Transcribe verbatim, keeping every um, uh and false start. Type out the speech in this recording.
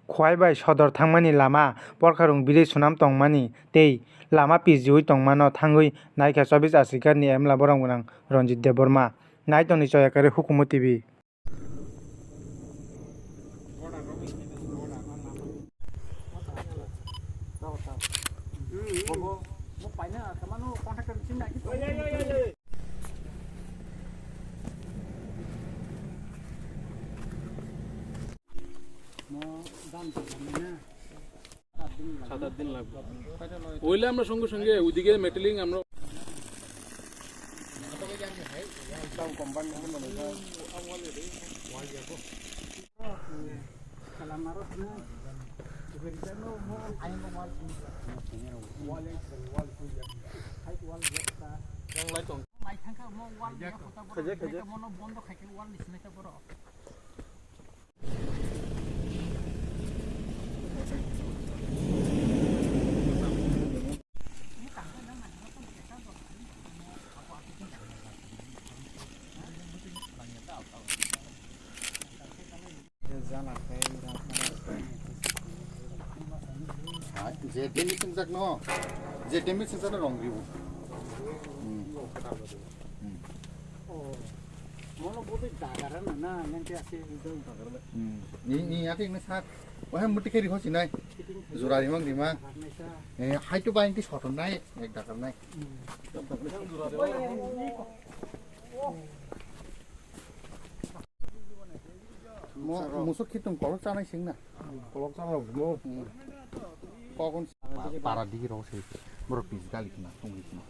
Khowai bai sodor thangmani lama Porkharung village swnam tongmani tei lama pijiui tongmano thangwi naikha chobbish Ashigarhni M L A borok gwnang Ranjit Debbarma. Naitongni Choyakare Hukumu T V. সাত আট দিন লাগবে। হইলে আমরা সঙ্গে সঙ্গে ওইদিকে মেটেলিং আমরা Je demi sengsak no, je demi sengsak no rong ribu. Hmm. Hmm. Mono budi dagaran na, yang ke asli itu dagaran. Hmm. Ni, ni ati ini saat, wah muti kiri hosi nai. Jura rimang rima. Eh, hai tu paling ti soton nai, ek dakar nai. Mo, musuk khitung kolok chanai sing na. Kolok chanai mo. Kokon para digi rok se. Boro pis gali kina, tungli kina.